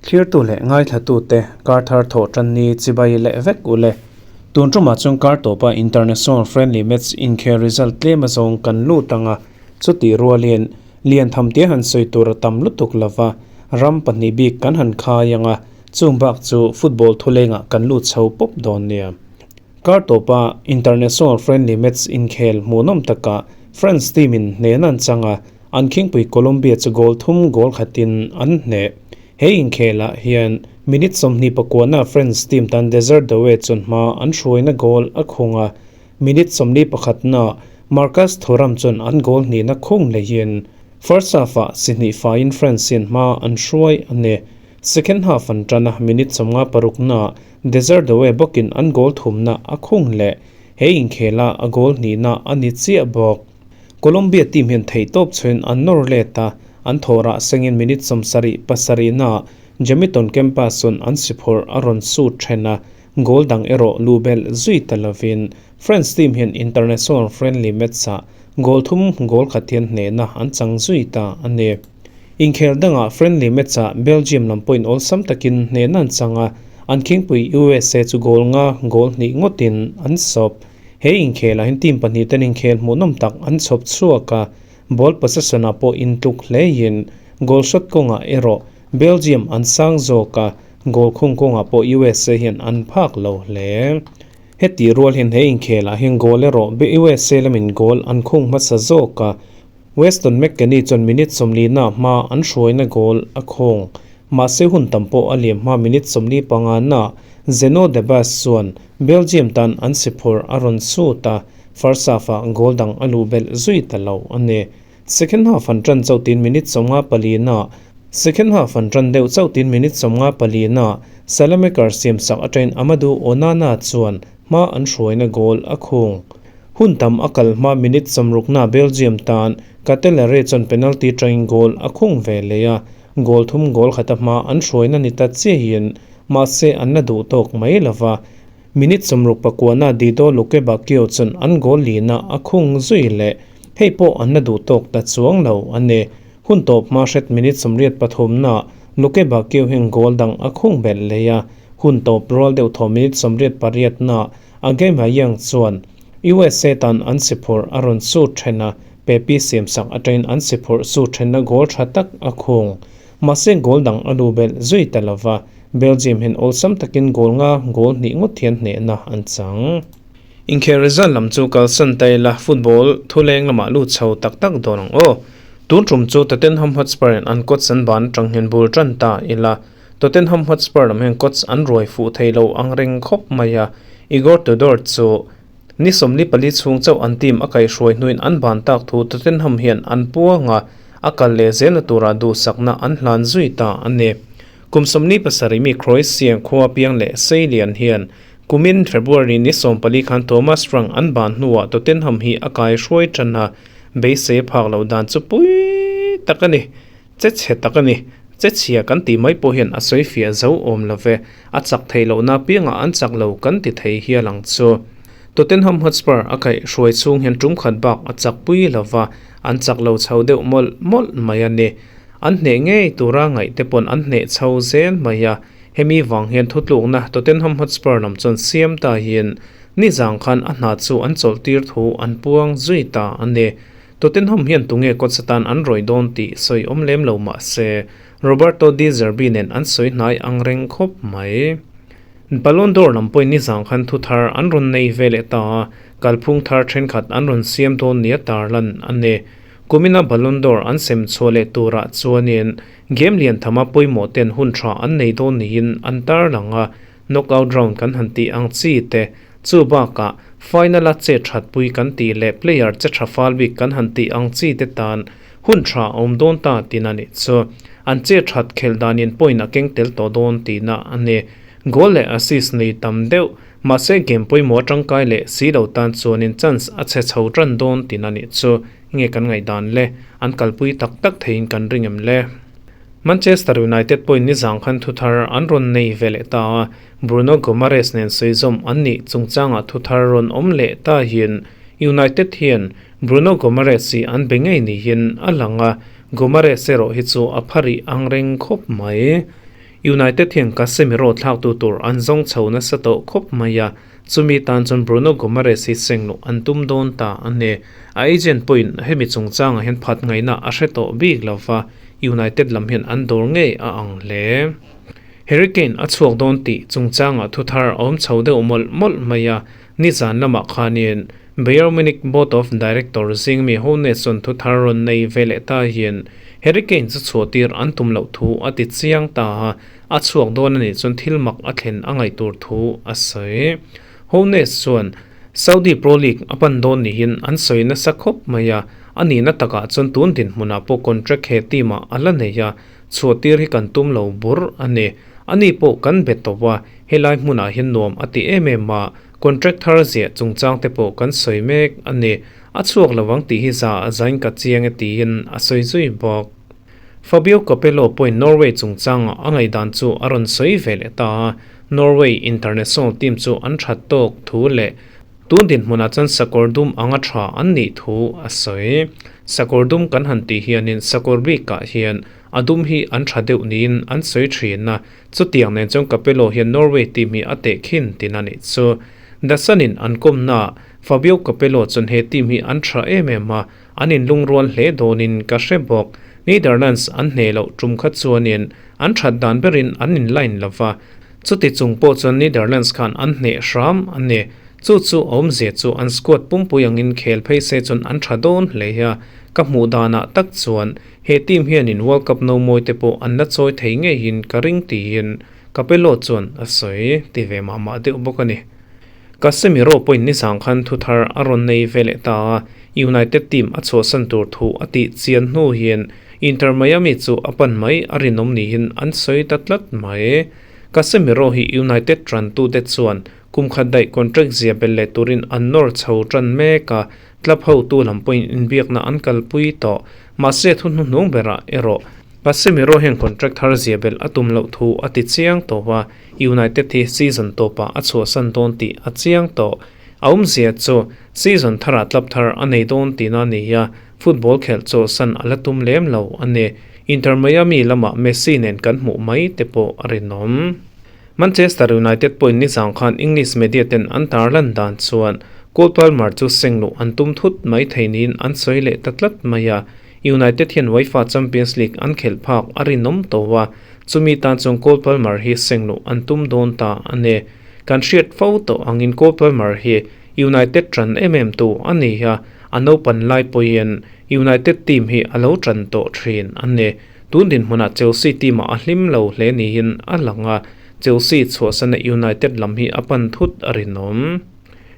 Thlirtu leh ngaithlatute kar thar thawh tan ni chibai leh vek u le. Tun tumah chuan kar tawpa International Friendly Match inkhel result tlem azawng kan lut ang a, chutih rualin lian tham tia han sawi tur a tam lutuk lova, ram pahnih bik kan han khai ang a, chung bak chu football thulengah kan lut chho pawp dawn nia. Kar tawpa International Friendly Match inkhel hmuhnawm takah France team in hnen an chang a, An khingpui Colombia chu goal thum goal khatin an hneh. He inkhelah hian minute 29 ah France team tan Desire Doue chuan hma an hruaina goal a khung a, minute 41 naah Marcus Thuram chuan an goal hnihna khung leihin first half ah si hnih faiin France hian hma an hruai a ni. Second half an tan a, minute 56 naah Desire Doue bawkin an goal thumna a khung leh. He inkhela a goal hnihna a ni chiah bawk. Colombia team hian theihtawp chhuin an nawr let a, an thawhrah sengin minute 70 pasarihnaah Jamiton Campus chuan an si phawrh a rawn sut then a, goal dang erawh lu belh zui ta lovin France team hian international friendly match-ah goal thum goal khat hian hnehna an chang zui ta a ni. Inkhel dangah friendly match-ah Belgium lam pawhin awlsam takin hnehna an chang a, an khingpui USA chu goal nga goal hnih ngawtin an sawp. He inkhelah hian team pahnih ten inkhel hmuhnawm tak an chhawp chhuak a, ball possession ah pawh intluk hlein goal shot kawngah erawh Belgium an sang zawk a, goal khung kawngah pawh USA hian an phak lo hle. Heti rual hian he inkhelah hian goal erawh USA lamin goal an khung hmasa zawk a, Weston McKennie chuan minute 40 na hma an hruaina goal a khawng. Mahse hun tam pawh a liam hma minute 45 na Zeno Debast chuan Belgium tan an si phawrh a rawn sut a, first half ah goal dang a luh belh zui ta lo a ni. Second half an tan chauh tin minute 54 na Second half an tan deuh chauh tin minute 54 na Salamaker siamsak atangin Amadou Onana chuan hma an hruaina goal a khung. Hun tam a kal hma minute 60 na Belgium tan Ketelaere chuan penalty tangin goal a khung ve leh a, goal thum goal khata hma an hruaina ni ta chiahin mahse an la duh tawk mai lova. Minute 69 na Dido Lukebakio chuan an goal lina a khung zui leh hei pawh an la duh tawk ta chuang lo a ni. Hun tawp hma hret minute 83 na Lukebakio hian goal dang a khung belh leh a, hun tawp rual deuh thaw minute 88 na A game ah Young chuan USA tan an si phurh a rawn sut then a, Pepi siamsak atangin an si phurh sut thenna goal tha tak a khung. Mahse goal dang a lu belh zui ta lova, Belgium hian awlsam takin goal nga goal hnih ngawt hian hnehna an chang. Inkhel result lam chu kalsan ta ila, football thuleng lamah lut chho tak tak dawn ang aw. Tun tum chu Tottenham Hotspur in an coach an ban atang hian bul tan ta ila, Tottenham Hotspur lam hian coach an ruai fuh thei lo ang reng khawp mai a, Igor Tudor chu ni 44 chhung chauh an team a kaihhruai hnuin an ban tak thu Tottenham hian an puang a, a kal leh zelna tura duhsakna an hlan zui ta a ni. Kum 27 mi Croatian khua piang leh Seilian hian kumin February ni 14 khan Thomas Frank an ban hnuah Tottenham hi a kaihhruai tan a, beisei phak loh dan chu pui tak a ni. Che chhe tak a ni. Che chhia kan tih mai pawh hian a sawi fiah zo awm lo ve. A chak theih lohna piangah an chak lo kan ti thei hial ang chu. Tottenham Hotspur a kaih hruai chhung hian tum khat bak a chak pui lo va, an chak lo chho deuh mawlh mawlh mai a ni. An hneh ngei tura ngaih te pawn an hneh chho zel mai a. Hemi vang hian thutlukna Tottenham Hotspur lam chuan siam ta hian nizang khan a hna chu an chawlh tir thu an puang zui ta a ni. Tottenham hian tunge coach atan an rawi dawn tih sawi awm lem lo mah se, Roberto De Zerbi nen an sawi hnai ang reng khawp mai. Ballon d'Or lam pawhin nizang khan thu thar an rawn nei ve leh ta a, kalphung thar thenkhat an rawn siam dawn nia tarlan a ni. Kumina Ballon d'Or an sem chhuah leh turah chuanin game lian thama pawimawh ten hun tha an nei dawn niin an tarlang a, Knockout round kan han tih ang chi te, chu bakah final a che that pui kan tih leh player che tha fal bik kan han tih ang chi te tan hun tha a awm dawn ta tihna nih chu. An che that khelh danin point a keng tel tawh dawn tihna a ni. Goal leh assist nei tam deuh, mahse game pawimawh atangkai leh si lo tan chuanin chance a chhe chho tan dawn tihna nih chu. Nge kan ngaihdan le? An kalpui tak tak theiin kan ring em le? Manchester United pawhin nizang khan thuthar an rawn nei ve leh ta a, Bruno Guimaraes nen sawi zawm an nih chungchangah thuthar rawn awm leh ta hian United hian Bruno Guimaraes hi an be ngei niin a lang a, Guimaraes erawh hi chu a pharih ang reng khawp mai. United hian Casemiro thlaktu tur an zawng chho nasa tawh khawp mai a, chumi tan chuan Bruno Guimaraes hi seng luh an tum dawn ta a ni. A agent pawhin hemi chungchangah hian phat ngaihna a hre tawh bik lo va, United lam hian an dawr ngei a ang hle. Harry Kane a chhuak dawn tih chungchangah thuthar a awm chho deuh mawlh mawlh mai a, nizan lamah khanin Bayern Munich Board of Director zingmi Hoeneß chuan thuthar rawn nei ve leh ta hian Harry Kane chu chhuahtir an tum loh thu a ti chiang ta a, a chhuak dawn a nih chuan thil mak a thlen a ngaih tur thu a sawi. Hoeneß chuan Saudi Pro League a pan dawn niin an sawi nasa khawp mai a, a nihna takah chuan tun dinhmunah pawh contract he team ah a la nei a, chhuahtir hi kan tum lo bur a ni. Ani pawh kan be tawp a, helai hmunah hian nuam a ti em em a, Contract thar ziah chungchang te pawh kan sawi mek a ni. A chhuak lo ang tih hi za a zain ka chiang e tiin a sawi zui bawk. Fabio Capello pawhin Norway chungchanga a ngaihdan chu a rawn sawi ve leh ta a, Norway international team chu an that tawk thu leh tun dinhmunah chuan sakawr dum anga tha an nih thu a sawi. Sakawr dum kan han tih hianin sakawr bikah hian a dum hi an tha deuh niin an sawi thin a, Chutiang nen chuan Capello hian Norway team hi a tehkhin tin a nih chu. The Sun in an kawmnaah Fabio Capello chuan he team hi an tha em em a, an inlungrual hle dawnin ka hre bawk. Netherlands an hneh loh tum kha chuanin an that dan berin an inline lo va, chuti chung pawh chuan Netherlands khan an hneh hram a ni. Chu chu awmzia chu an squad pumpui angin khel phei se chuan an tha dawn hle a, ka hmuh danah tak chuan He team hianin World Cup no mawi te pawh an la chawi thei ngeiin ka ring tiin Capello chuan a sawi ti ve mah mah deuh bawk a ni. Casemiro pawhin nizang khan thu thar a rawn nei ve leh ta a, United team a chhuahsan tur thu a tih chian hnu hian Inter Miami chu a pan mai a rinawm niin an sawi ta tlat mai. Casemiro hi United tantute chuan kum khat daih contract zia belh leh turin an nawr chho tan mek a, Club hotu lam pawhin inbiakna an kalpui tawh. Mahse thu hnuhnung berah erawh Casemiro hian contract thar zia belh a tum loh thu a ti chiang tawh a, United hi season tawpah a chhuahsan dawn tih a chiang tawh. A awmzia chu season tharah club thar a nei dawn tihna a ni a, football khelh chawlhsan a la tum lem lo a ni. Inter Miami lamah Messi nen kan hmuh mai te pawh a rinawm. Manchester United pawhin nizang khan English media ten an tarlan dan chuan Cole Palmer chu seng luh an tum thut mai thei niin an sawi leh ta tlat mai a. United hian UEFA Champions League an khelh phak a rinawm tawh a, chumi tan chuan Cole Palmer hi seng luh an tum dawn ta a ni. Kan hriat fo tawh angin Cole Palmer hi United tan em em tu a ni a, a naupan lai pawhin United team hi a lo tan tawh thin a ni. Tun dinhmunah Chelsea team-ah a hlim lo hle niin a lang a, Chelsea chhuahsana United lam hi a pan thut a rinawm.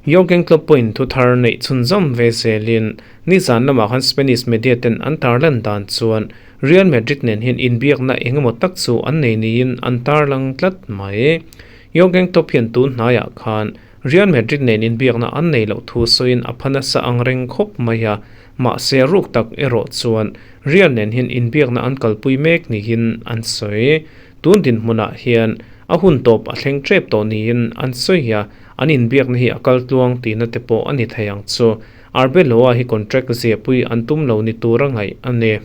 Jurgen Klopp pawhin thu thar neih chhunzawm ve zelin nizan lamah khan Spanish media ten an tarlan dan chuan Real Madrid nen hian inbiakna eng emaw tak chu an nei niin an tarlang tlat mai. Jurgen Klopp hian tun hnaiah khan Real Madrid nen inbiakna an nei loh thu sawiin a pha nasa ang reng khawp mai a, mahse ruk tak erawh chuan Real nen hian inbiakna an kalpui mek niin an sawi. Tun dinhmunah hian a hun tawp a thleng tep tawh niin an sawi a, an inbiakna hi a kal tluang tihna te pawh a ni thei ang chu. Arbeloa hi contract ziahpui an tum lo ni tura ngaih a ni.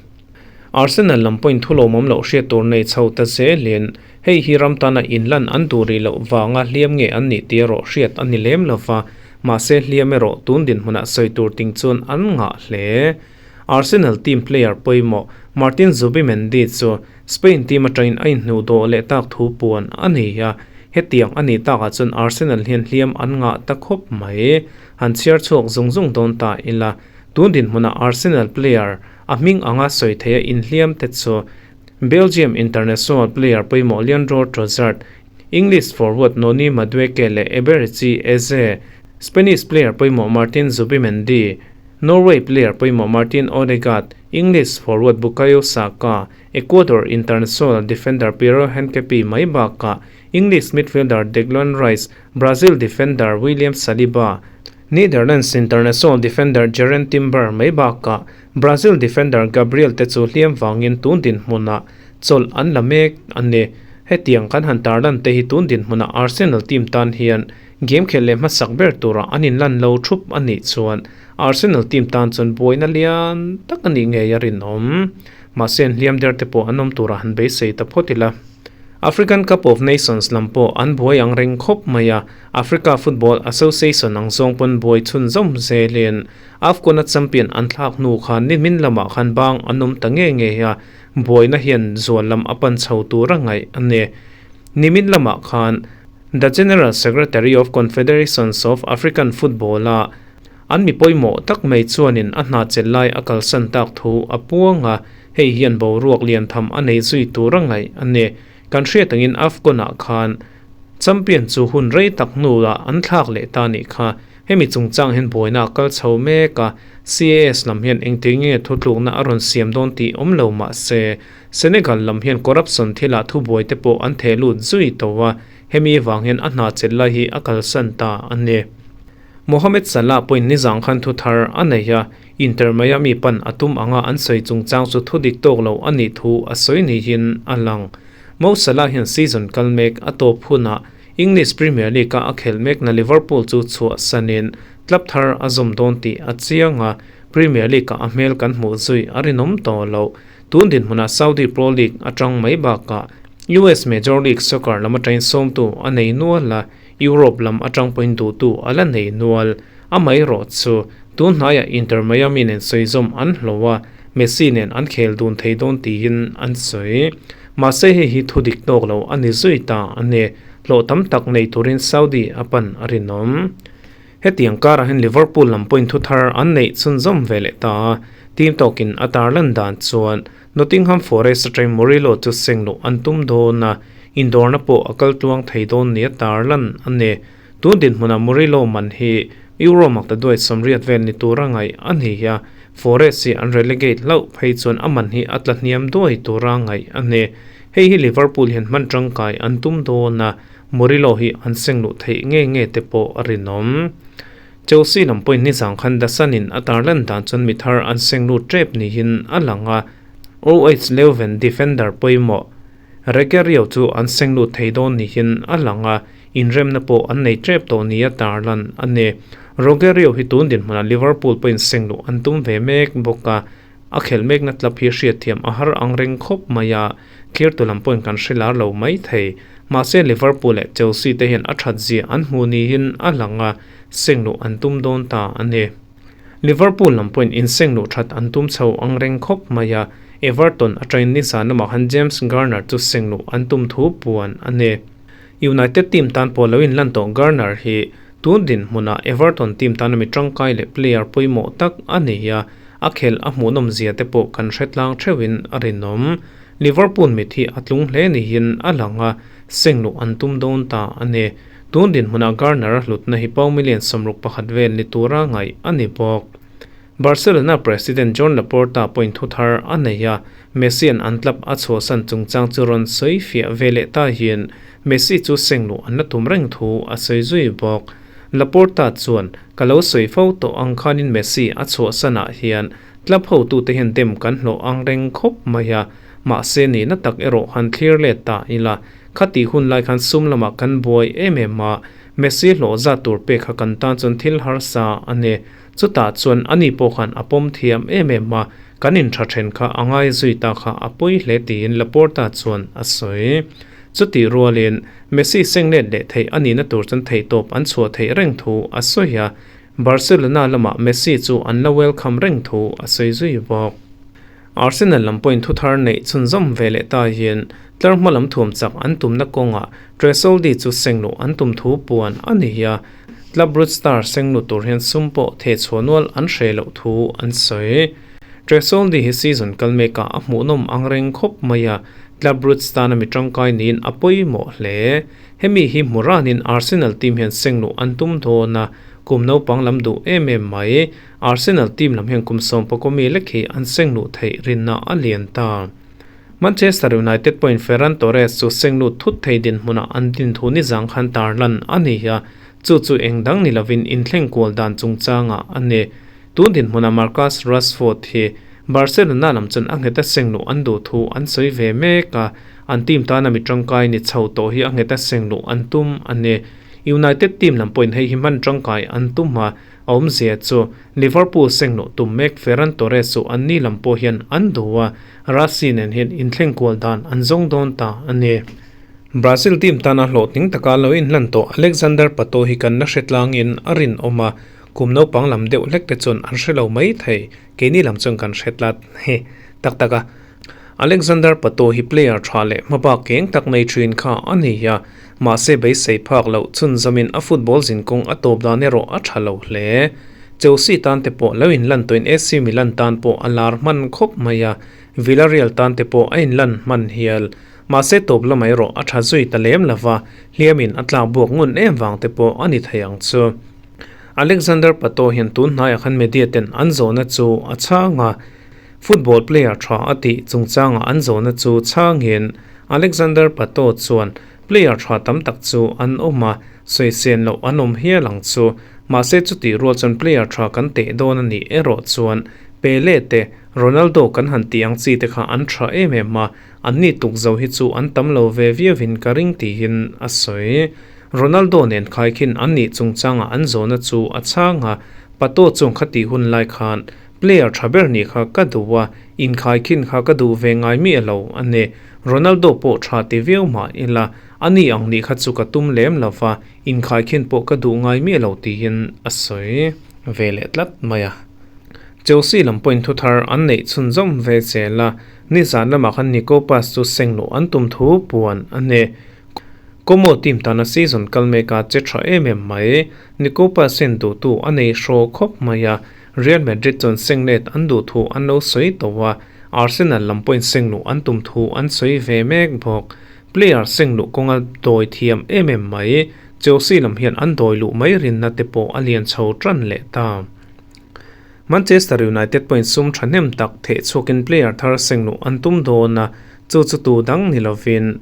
Arsenal lam pawhin thu lawmawm loh hriat tur nei chho ta zelin hei hi ram tana inlan an duh rih loh vanga hliam nge an nih tih erawh hriat a ni lem lo va, mahse hliam erawh tun dinhmunah sawi tur ting chuan an ngah hle. Arsenal team player pawimawh Martin Zubimendi chu Spain team atangin a inhnuh dawh leh tak thu puan a ni a, hetiang a nih takah chuan Arsenal hian hliam an ngah ta khawp mai. Han chhiar chhuak zung zung dawn ta ila, tun dinhmunah Arsenal player a hming anga sawi theia inhliam te chu Belgium international player pawimawh Leandro Trossard, English forward Noni Madueke leh Eberechi Eze, Spanish player pawimawh Martin Zubimendi, Norway player pawimawh Martin Odegaard, English forward Bukayo Saka, Ecuador international defender Piero Hincapié mai bakah English midfielder Declan Rice, Brazil defender William Saliba, Netherlands international defender Jurrien Timber mai bakah Brazil defender Gabriel te chu hliam vangin tun dinhmunah chawlh an la mek a ni. Hetiang kan han tarlan te hi tun dinhmunah Arsenal team tan hian Game khelh leh hmasak ber tura an inlan lo thup a nih chuan Arsenal team tan chuan buaina lian tak a nih ngei a rinawm. Mahse an hliam der te pawh an awm tura han beisei ta phawt ila. African Cup of Nations lam pawh an buai ang reng khawp mai a, Africa Football Association ang zawng pawn buai chhunzawm zelin AFCON-a champion an thlak hnu khan nimin lamah khan bang an awm ta ngei ngei a, buaina hian zual lam a pan chho tur a ngaih a ni. Nimin lamah khan The General Secretary of Confederations of African Football-a an mi pawimawh tak mai chuanin a hna chelh lai a kalsan tak thu a puang a, hei hian boruak lian tham a nei zui tur a ngaih a ni. Kan hriat angin AFCON-ah khan champion chu hun rei tak hnuah an thlak leh ta nih kha. Hemi chungchang hian buaina a kal chho mek a, CAS lam hian engtin nge thutlukna a rawn siam dawn tih awm lo mah se, Senegal lam hian corruption thilah thubuai te pawh an theh lut zui tawh a, hemi vang hian a hna chelh lai hi a kalsan ta a ni. Mohamed Salah pawhin nizang khan thu thar a nei a, Inter Miami pan a tum anga an sawi chungchang chu thu dik tawk lo a nih thu a sawi niin a lang. Mo Salah hian season kal mek a tawp hunah English Premier League-a a khelh mekna Liverpool chu chhuahsanin club thar a zawm dawn tih a chiang a, Premier League-ah a hmel kan hmuh zui a rinawm tawh lo. Tun dinhmunah Saudi Pro League atang mai bakah US Major League Soccer lam atangin sawmtu a nei nual a, Europe lam atang pawhin duhtu a la nei nual. Amaherawh chu, tun hnaiah Inter Miami nen sawizawm an hlawh a, Messi nen an khel dun thei dawn tiin an sawi. Mahse hei hi thu dik tawk lo a ni zui ta a ni. Hlawh tam tak nei turin Saudi a pan a rinawm. Hetiang karah hian Liverpool lam pawhin thu thar an neih chhunzawm ve leh ta a, team tawkin a tarlan dan chuan Nottingham Forest atangin Murillo chu seng luh an tum dawn a, indawrna pawh a kal tluang thei dawn nia tarlan a ni. Tun dinhmunah Murillo man hi Euro makta duai 80 vel ni tura ngaih a ni a, Forest hi an relegate hlauh phei chuan a man hi a tla hniam duai tura ngaih a ni. Hei hi Liverpool hian hman tangkai an tum dawn a, Murillo hi an seng luh theih nge nge te pawh a rinawm. Chelsea lam pawhin nizang khan The Sun in a tarlan dan chuan mi thar an seng lut tep niin a lang a, OH Leuven defender pawimawh Regerio chu an seng lut thei dawn niin a lang a, inremna pawh an nei tep tawh nia tarlan a ni. Rogerio hi tun dinhmunah Liverpool pawhin seng luh an tum ve mek bawk a, A khelh mekna tlap hi hriatthiam a har ang reng khawp mai a, clear tu lam pawhin kan hre lar lo mai thei. Mahse Liverpool leh Chelsea te hian a that zia an hmu niin a lang a, seng luh an tum dawn ta a ni. Liverpool lam pawhin inseng luh that an tum chho ang reng khawp mai a, Everton atangin nizan lamah khan James Garner chu seng luh an tum thu puan a ni. United team tan pawh lo inlan tawh Garner hi tun dinhmunah Everton team tana mi tangkai leh player pawimawh tak a ni a, A khelh a hmuhnawm zia te pawh kan hre tlang theuhin a rinawm. Liverpool mit hi a tlung hle niin a lang a, seng luh an tum dawn ta a ni. Tun dinhmunah Garner a hlutna hi pau million 61 vel ni tura ngaih a ni bawk. Barcelona president Joan Laporta pawhin thu thar a nei a, Messi-a'n an club a chhuahsan chungchang chu rawn sawi fiah ve leh ta hian Messi chu seng luh an la tum reng thu a sawi zui bawk. Laporta chuan, Ka lo sawi fo tawh ang khanin Messi a chhuahsanah hian club hotute hian dem kan hlawh ang reng khawp mai a, mahse nihna tak erawh han thlir let ta ila, khatih hun lai khan sum lamah kan buai em em a, Messi hlawh zat tur pek kha kan tan chuan thil harsa a ni. Chutah chuan ani pawh khan a pawm thiam em em a, kan intha then kha a ngai zui ta kha a pawi hle tiin Laporta chuan a sawi. Chutih rualin, Messi senglet leh theih a nihna tur chuan theihtawp an chhuah theih reng thu a sawi a, Barcelona lamah Messi chu an la welcome reng thu a sawi zui bawk. Arsenal lam pawhin thu thar neih chhunzawm ve leh ta hian tlar hma lam thuam chak an tumna kawngah Tresoldi chu sengluh an tum thu puan a ni a, Club Brugge star sengluh tur hian sum pawh thehchhuah nual an hreh loh thu an sawi. Tresoldi hi season kal mekah a hmuhnawm ang reng khawp mai a, Club Brugge tana mi tangkai niin a pawimawh hle. Hemi hi hmu ranin Arsenal team hian sengluh an tum dawn a, kum naupang lam duh em em mai. Arsenal team lam hian kum 15 mi lek hi an sengluh theih rinna a lian ta. Manchester United pawhin Ferran Torres chu senglut thut thei dinhmunah an din thu nizang khan tarlan a ni a, chu chu eng dang ni lovin inthleng kual dan chungchangah a ni. Tun dinhmunah Marcus Rashford hi Barcelona lam chuan a nghet a sengluh an duh thu an sawi ve mek a, an team tana mi tangkai ni chho tawh hi a nghet a sengluh an tum a ni. United team lam pawhin hei hi hman tangkai an tum a, a awmzia chu Liverpool seng luh tum mek Ferran Torres chu anni lam pawh hian an duh a, Rashford nen hian inthleng kual dan an zawng dawn ta a ni. Brazil team tana hlawhtling taka lo inhlan tawh Alexander Pato hi kan la hre tlangin a rinawm a, kum naupang lam deuh hlek te chuan an hre lo mai thei, keini lam chuan kan hre tlat he tak tak a. Alexander Pato hi player tha leh hmabak keng tak nei thin kha a ni a, mahse beisei phak loh chhunzawmin a football zinkawng a tawp dan erawh a tha lo hle. Chelsea tan te pawh lo inlan tawhin AC Milan tan pawh a lar hman khawp mai a, Villarreal tan te pawh a inlan hman hial. Mahse tawp lamah erawh a tha zui ta lem lo va, hliamin a tlak buak ngun em vang te pawh a ni thei ang chu. Alexander Pato hian tun hnaiah khan media ten an zawhna chu a chhang a, Football player tha a tih chungchangah an zawhna chu chhangin Alexander Pato chuan player tha tam tak chu an awm a, sawisen loh an awm hial ang chu. Mahse chutih rual chuan player tha kan teh dawn a nih erawh chuan Pele te, Ronaldo kan han tih ang chi te kha an tha em em a, anni tuk zo hi chu an tam lo ve viauin ka ring tiin a sawi. Ronaldo nen khaikhin an nih chungchangah an zawhna chu a chhang a, Pato chuan khatih hun lai khan Player tha ber nih kha ka duh a, inkhai khin kha ka duh ve ngai miah lo a ni. Ronaldo pawh tha ti viau mah ila, a ni ang nih kha chu ka tum lem lo va, inkhai khin pawh ka duh ngai miah lo tiin a sawi ve leh tlat mai a. Chelsea lam pawhin thu thar an neih chhunzawm ve zel a, nizan lamah khan Nico Paz chu seng luh an tum thu puan a ni. Como team tana season kal meka che tha em em mai, Nico Paz hian duhtu a nei hraw khawp mai a, Real Madrid chuan senglet an duh thu an lo sawi tawh a, Arsenal lam pawhin sengluh an tum thu an sawi ve mek bawk. Player sengluh kawnga dawi thiam em em mai, Chelsea lam hian an dawi luh mai rinna te pawh a lian chho tan leh ta. Manchester United pawhin sum thahnem tak theh chhuakin player thar sengluh an tum dawn a, chu chu tu dang ni lovin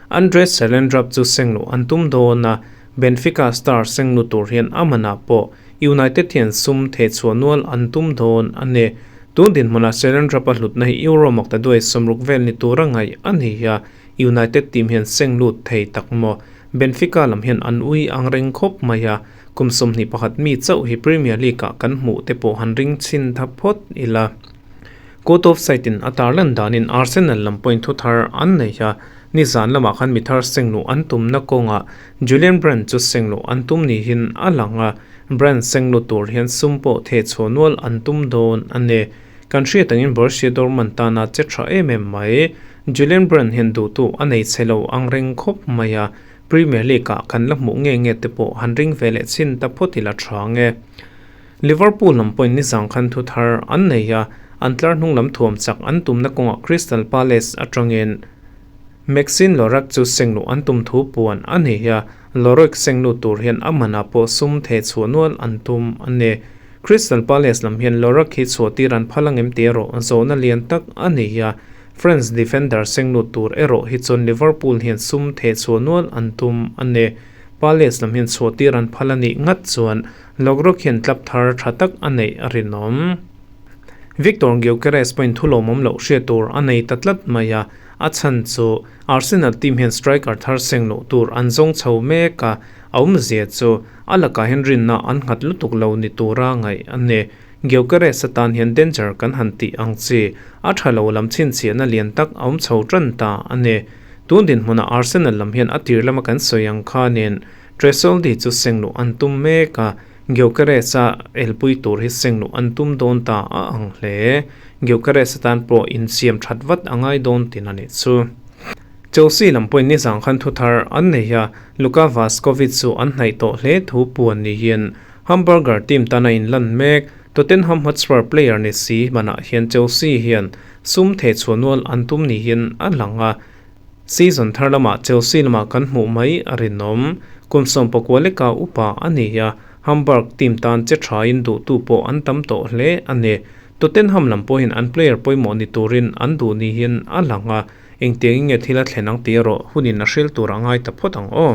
Andres Schjelderup chu sengluh an tum dawn a, Benfica star senglu tur hian a manah pawh United hian sum thehchhuah nual an tum dawn a ni. Tun dinhmunah Schjelderup-a hlutna hi Euro makta duai 60 vel ni tura ngaih a ni a, United team hian seng lut thei tak maw? Benfica lam hian an ui ang reng khawp mai a, kum 21 mi chauh hi Premier League-ah kan hmuh te pawh han ring chhin tha phawt ila. Court of Sight-in a tarlan danin Arsenal lam pawhin thu thar an nei a, nizan lamah khan mi thar seng luh an tumna kawngah Julian Brandt chu seng luh an tum niin a lang a, Brandt seng lut tur hian sum pawh theh chhuah nual an tum dawn a ni. Kan hriat angin Borussia Dortmund tana che tha em em mai. Julian Brandt hian duhtu a nei chhe lo ang reng khawp mai a, Premier League-ah kan la hmuh nge nge te pawh han ring ve leh chhin ta phawt ila tha ang e. Liverpool lam pawhin nizang khan thu thar an nei a, an tlar hnung lam thuam chak an tumna kawngah Crystal Palace atangin Maxine Lorak chu sengluh an tum thu puan a ni a, Lorik senglut tur hian a manah pawh sum theh chhuah nual an tum a ni. Crystal Palace lam hian Lorak hi chhuah tir an phal angem tih erawh zawhna lian tak a ni a, France defender senglut tur erawh hi chuan Liverpool hian sum theh chhuah nual an tum a ni. Palace lam hian chhuah tir an phal a nih ngat chuan Logrock hian club thar tha tak a neih a rinawm. Victor Gyökeres pawhin thu lawmawm loh hriat tur a nei ta tlat mai a, A chhan chu Arsenal team hian striker thar seng loh tur an zawng chho mek a, a awmzia chu a lakah hian rinna an nghat lutuk lo ni tura ngaih a ni. Gyökeres atan hian danger kan han tih ang chi, a tha lo lam chhinchhiahna lian tak a awm chho tan ta a ni. Tun dinhmunah Arsenal lam hian a tir lama kan sawi ang khanin Tresoldi chu seng luh an tum mek a, Gyökeres-a elpui tur hi seng luh an tum dawn ta a ang hle. Gyökeres atan pawh insiam that vat a ngai dawn tin a nih chu. Chelsea lam pawhin nizang khan thu thar an nei a, Luka Vaskovic chu an hnaih tawh hle thu puan niin Hamburger team tana inlan mek. Tottenham Hotspur player ni si manah hian Chelsea hian sum thehchhuah nual an tum niin a lang a, Season thar lamah Chelsea lamah kan hmuh mai a rinawm. Kum 19 leka upa a ni a, Hamburg team tan che thain duhtu pawh an tam tawh hle a ni. Tottenham lam pawhin an player pawimawh ni turin an duh niin a lang a, engtiangin nge thil a thlen ang tih erawh hunin a hril tur a ngai ta phawt ang aw.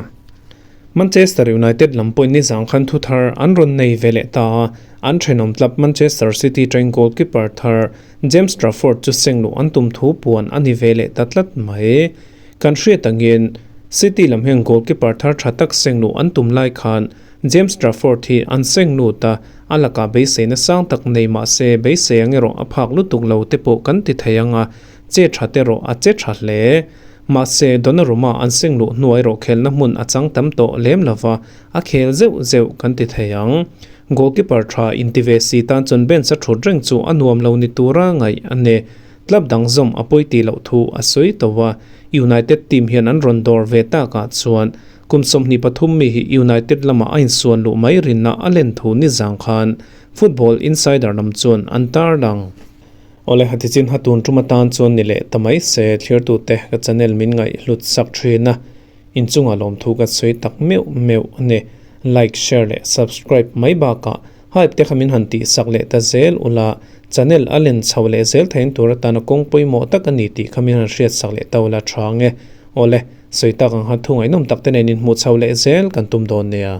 Manchester United lam pawhin nizang khan thu thar an rawn nei ve leh ta a, an thenawm club Manchester City teng goalkeeper thar James Trafford chu seng luh an tum thu puan a ni ve leh ta tlat mai. Kan hriat angin City lam hian goalkeeper thar tha tak seng luh an tum lai khan James Trafford hi an seng lut a, a lakah beiseina sang tak nei mah se beisei ang erawh a phak lutuk lo te pawh kan ti thei ang a, che tha te erawh a che tha hle. Mahse, Donnarumma an seng luh hnuah erawh khelna hmun a chang tam tawh lem lo va, a khel zeuh zeuh kan ti thei ang. Goalkeeper tha inti ve si tan chuan bench a thut reng chu a nuam lo ni tura ngaih a ni. Club dang zawm a pawi tih loh thu a sawi tawh a, United team hian an rawn dawr ve takah chuan kum 23 mi hi United lamah a insuan luh mai rinna a len thu nizang khan Football Insider lam chuan an tarlang. Awle Hatichin Hatun tum atan chuan ni leh ta mai se thlirtute ka channel min ngaihhlut sak thin a, inchungah lawmthu ka sawi tak meuh meuh a ni. Like, share leh subscribe mai bakah Hype te kha min han tih sak leh ta zel ula, channel a len chho leh zel thein tur atana kawng pawimawh tak a ni tih kha min han hriat sak leh ta ula tha nge. Awle, sawi tak ang khan thu ngaihnawm tak te nen inhmuh chho leh zel kan tum dawn nia.